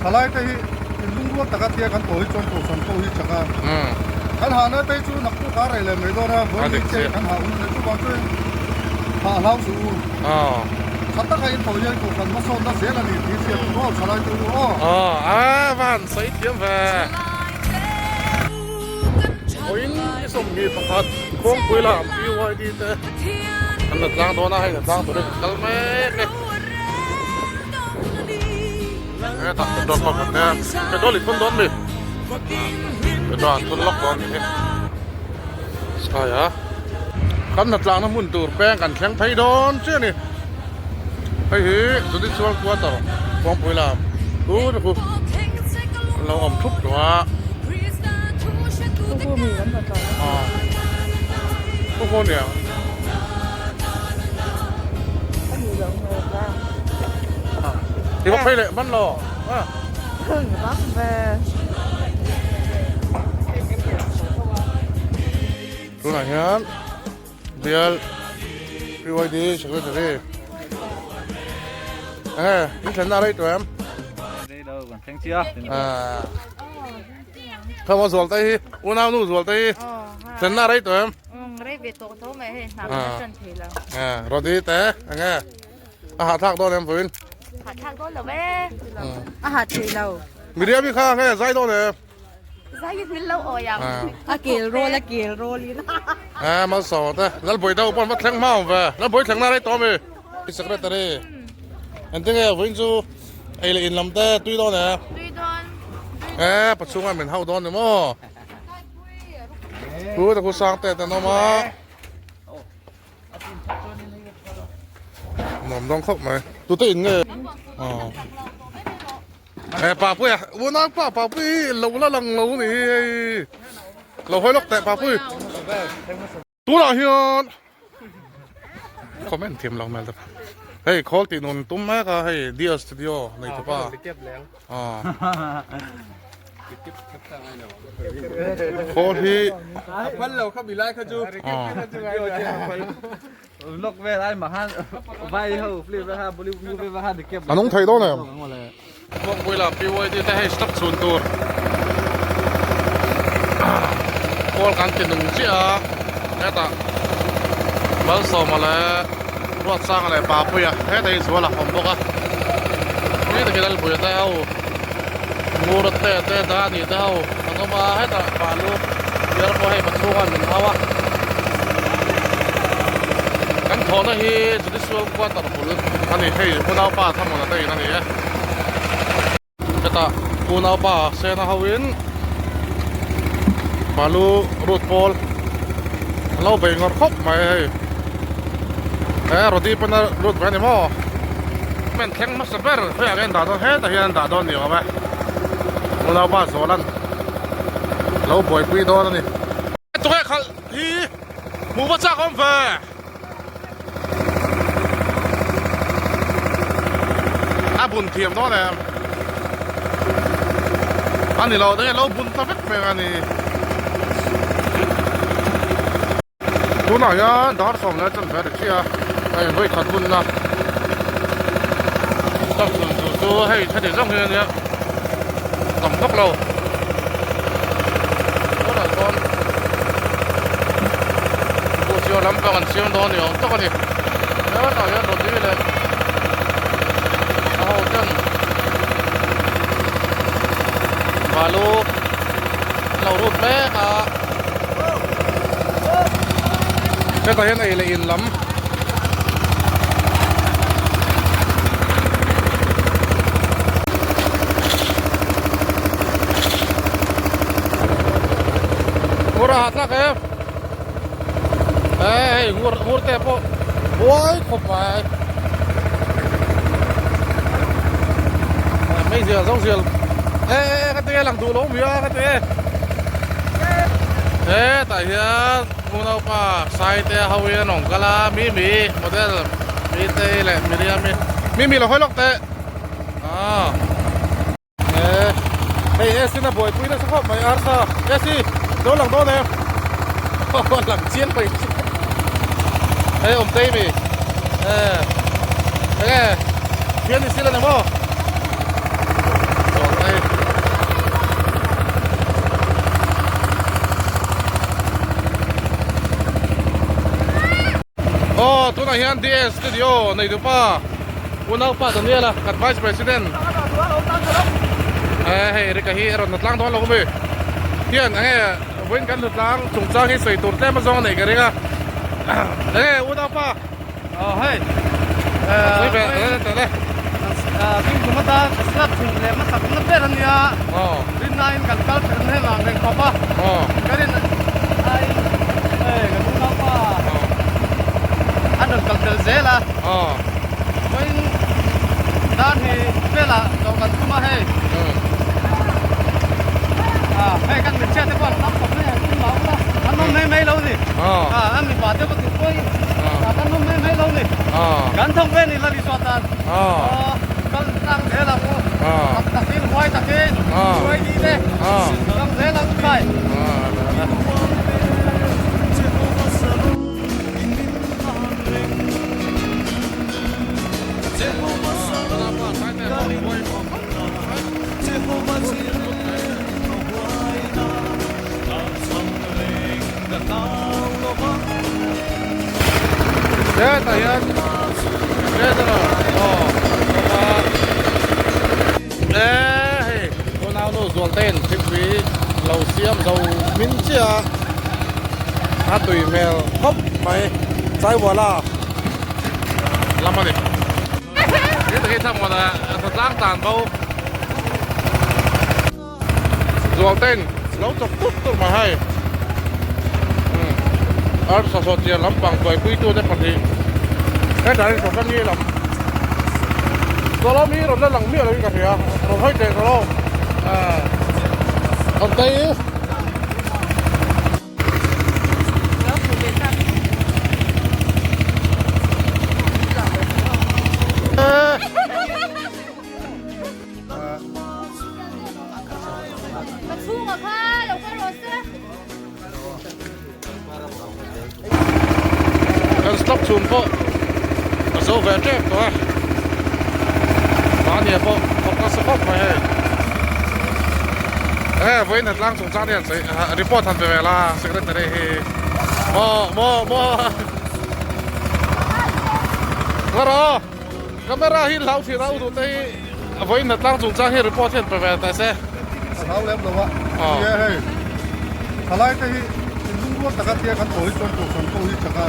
Thalai te hi inlungrual taka tia kan tawh hi chuan kohhran pawh hi chak a. Kan hahna te hi chu naktuk a rei leh mai dawn a, vawiin hi chiah kan hah hun a ni. Chuvang chuan hah hlau suh u. Tha taka in tawh hian kohhran hmasawnna zel a ni tih hriat tur aw thalai te u aw. Aw a van sawi thiam ve. Vawiin i 21 kawngpui lam BYD te an la tlang dawn a, hei la tlang turin an kal mek e. Hetah petrol pump an nia, petrol i thun dawn mi? Petrol an thun lawk dawn ni hi. Sky a kan hna tlangna hmun tur peng kan thleng phei dawn chiah a ni. Hei hi Judicial Quarter kawngpui lam chu te khu an lo awm thup tawh a. Khu khu nia. Thì bóc phei leh man lo. Tunah hian bial PYD Secretary Enge in thlenna a rei tawh em? Rei lo kan thleng chiah. Thama zual te hi unau nu zual te hi thlenna a rei tawh em? Rei ve tawh tho mai hei hna kan tan thei lo. Rodi te enge a hahthlak dawn em vawiin? Hahthlak dawn lo e. A hah thei lo. Miriam-i kha nge zai dawn em? Zai hi hmil lo awi ang. A kel rawl a kel rawl in. A malsawm te Lalbawi deuh pawh an va thleng hma awm ve. Lalbawi thleng na rei tawh ami? Secretary engtin nge vawiin chu ei leh in lam te tui dawn em? Tui dawn. E pachhunga min hauh dawn ni maw? Khu te khu sang te te an awm a. Nuam dawn khawp mai. Tute in nge? He Papui a, unau pa Papui hi lo la lang lo ni hei. Lo hawi lawk teh Papui. Tunah hian comment thiam lo hmel te. Hei khawl tih nun tum mek a hei Dear Studio nei tu pa. Khawl hi Phal lo kha bilai kha chu. Vlog vel ai mah khan vai ho film vel kha Bollywood movie vel kha recap A nung thei dawn em? Kawngpui lam PYD te hei stop chhun tur kawl kan ti nung chiah a hetah Malsawma leh Ruatsanga leh Papuia hetah hi zual a awm bawk a mi takin Lalpuia te ho Ngura te te Dani te ho an awm a hetah Balu bial pawh hei pachhunga min hau a kan thawhna hi Judicial Quarter bul a ni hei unaupa Thamuna te in a ni e hetah unaupa Sena ho in Balu root pawl an lo bei ngawr khawp mai hei he Rodi pawn a lut ve a ni maw. Men thleng hmasa ber khawiah nge an dah dawn hetah hian an dah dawn ni awm e unaupa Zawlan lo buaipui dawn a ni. Tunge khalh hi hmuh va chak awm ve. A bun thiam dawn em a ni lo daih a lo bun ta vek hmel a ni. Tunah hian dar 10 leh chanve a ri chiah a, hei vawi khat hunna stop chhun tur chu hei heti zawng hi a nia tam vak lo tunah chuan buhchiar lampang an siam dawn ni awm tak a ni hetah hian rawn dil leh a ho ten balu an lo rut mek a. Hetah hian ei leh in lam Ngur a hahthlak em eh hei ngur ngur te pawh buai khawp mai meizial zo zial eh eh eh ka ti e lang duh lo mi a ka ti e. Hetah hian unaupa Saite ho hi an awm kal a, Mimi model Mitei leh Miriam-i Mimi lo hawi lawk teh aw eh hei AC na buaipui nasa khawp mai arsa AC lo lang dawn em aw a lang chiang mai hei awmtei mi eh enge thian ni sil a ni maw. Tunah hian DS Studio neitupa unaupa Daniel-a kan Vice President eh hei Rika hi a rawn tlang dawn lo mi hian enge vawiin kan hlutlang chungchang hi sawi tur tlem a zawng a neih ka ring a enge unaupa Aw hei sawi ve teh le King Kumata slap chung leh hmasak na ber a nia rinnain kan kal ther hnem ang reng khawp a ka rin aiin hei kan unaupa an rawn kal tel zel a vawiin dan hi velah zawh kan tum a hei hei kan hmeichhia te pawh an tam khawp mai a tum mah ula an awm mai mai lo ni an mipa te pawh duh pawhin kan awm mai mai lo ni kan thawk ve ni la Isua tan kal tlang zel ang u tak takin huai takin huai ni te kal zel ang u khai. Hetah hian hei unau nu zualtein thingpui lo siam zo hmin chiah a a tui hmel khawp mai chaiwala lam a ni hetah hi thlammuan ah tlang tlan bo Zualtein lo chawp tup tup mai hei arsa sawhchian lampang tuaipuitute pahnih hetah hian sawhsami lam sawlawm hi rawn la lang miah lovin ka hria rawn hawi teh sawlawm rawn tei. Ka chhunga kha lo kal rawh se. Kan stop chhun pawh a zo ve tep tawh a, mahnia pawh thawk nasa khawp mai hei. Enge vawiin han tlang chungchang te han sawi report han pe ve la secretary hi maw maw maw ngarawh. Camera hi hlau thin a u duh te hi a vawiin hna tlang chungchang hi report hian pe ve teh se. A hlau lem lo a, ni e hei thalai te hi inlungrual taka tia kan tawh hi chuan kohhran pawh hi chak a,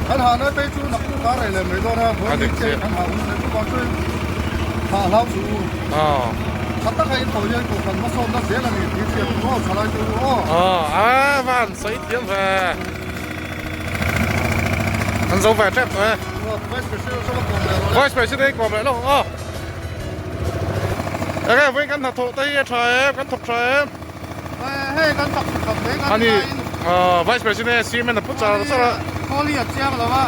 kan hahna te hi chu naktuk a rei leh mai dawn a, vawiin te kan hah hun leh chuvang chuan hah hlau suh u, tha taka in tawh hian kohhran hmasawnna zel a ni tih hriat tur aw thalai te u aw. Aw a van sawi thiam ve. An zo ve tep tawh e. Vice President hi kawm leh lawk ang aw. Enge vawiin kan hnathawh te hi a tha em kan thawk tha em. Hei kan thawk tha khawp mai kan Ani Vice President cement a put char char a. Khawl hi a chiang lo a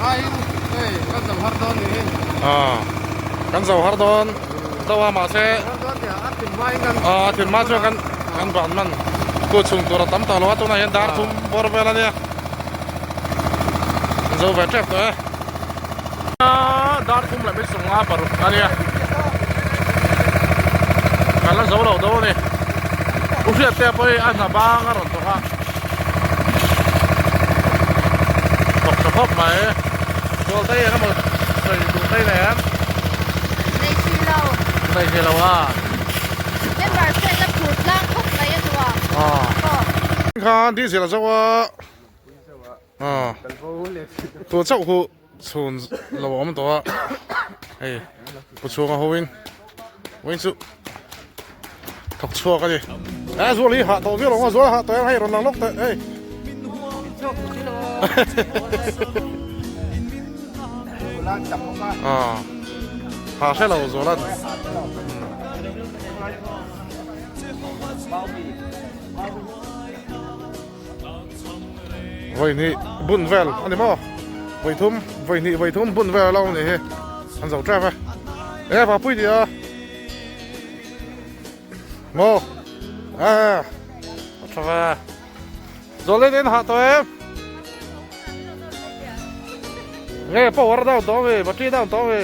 aiin hei kan zo har dawn ni hi. Kan zo har dawn deuh a mahse a thil hma chuan kan kan ban man tu chhung tur a tam tawh lo a tunah hian dar thum bawr vel a nia an zo ve tep tawh e dar thum leh mai sawng nga paruk a nia kan la zo lo dawn a ni u hriat te pawh hi a hna bang a rawn thawk a thawk tha khawp mai chuan daih engemaw sawi duh daih nei em Nei thei lo. Nei thei lo a. Member set a phur tlang khawp mai a nuam. Khan diesel a zo a. Tu chauh hu chhun lo awm tawh a. Hei pu chhunga ho in vawiin chu thawk chhuak a ni. A zual hi hah tawh viau lo ang a zual hah tawh em hei rawn lang lawk teh hei. Ha hre lo zual a. Vawi hnih bun vel a ni maw? Vawi thum, vawi hnih vawi thum bun vel a lo ni hi. An zo tep e. Enge vapui tih a? Maw? A tha ve. Zawlin in hah tawh em? Nge power down tawh mi, battery down tawh mi.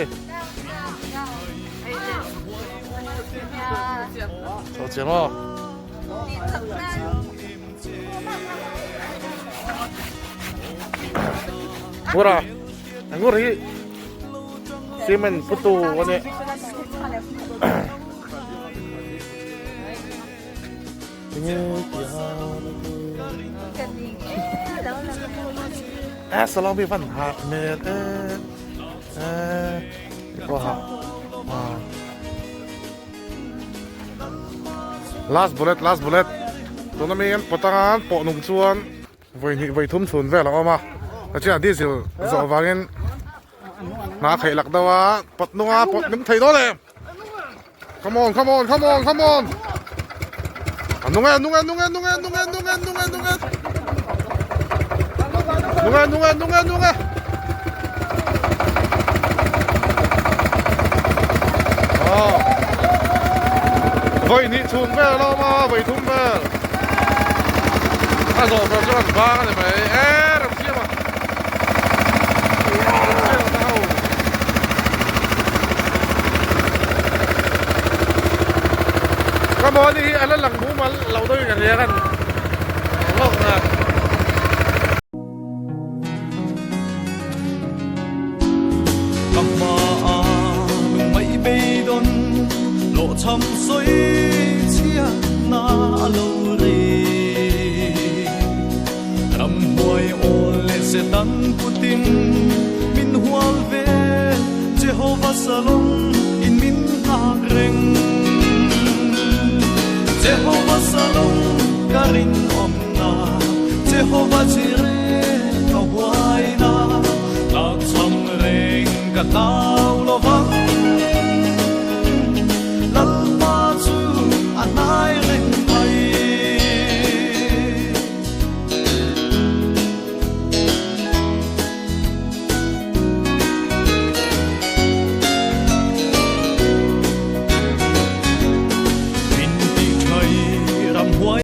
Chho chiang aw. Ngura ngur hi cement putu ani. A salami van hak mel e e ko ha last bullet last bullet tuna mi an potanga an pawh nung chuan vawi hnih vawi thum chhun vel a awm a tichuan diesel zawh vangin hna kheih lak deuh a pawt nung a pawt nung thei dawn em come on come on come on come on a nung e nung e nung e nung e nung e nung e nung e nung e nung e nung e nung e nung e Vawi hnih chhung vel a awm a, vawi thum vel a zawh ber chuan vang a ni mai e Remsiama Remsiama te ho ka mawni hi a la lang mumal lo deuhin ka hria kan lawk na. Ka hma a lungmai beidawn hlawhchham sawi chhiatna a lo ri. Ramhnuai awl leh Setan putin min hual ve, Jehovah Salom in min nghak reng. Jehovah Salom ka rinawm. Jehovah Jireh ka huaina, tlakchham reng ka ta.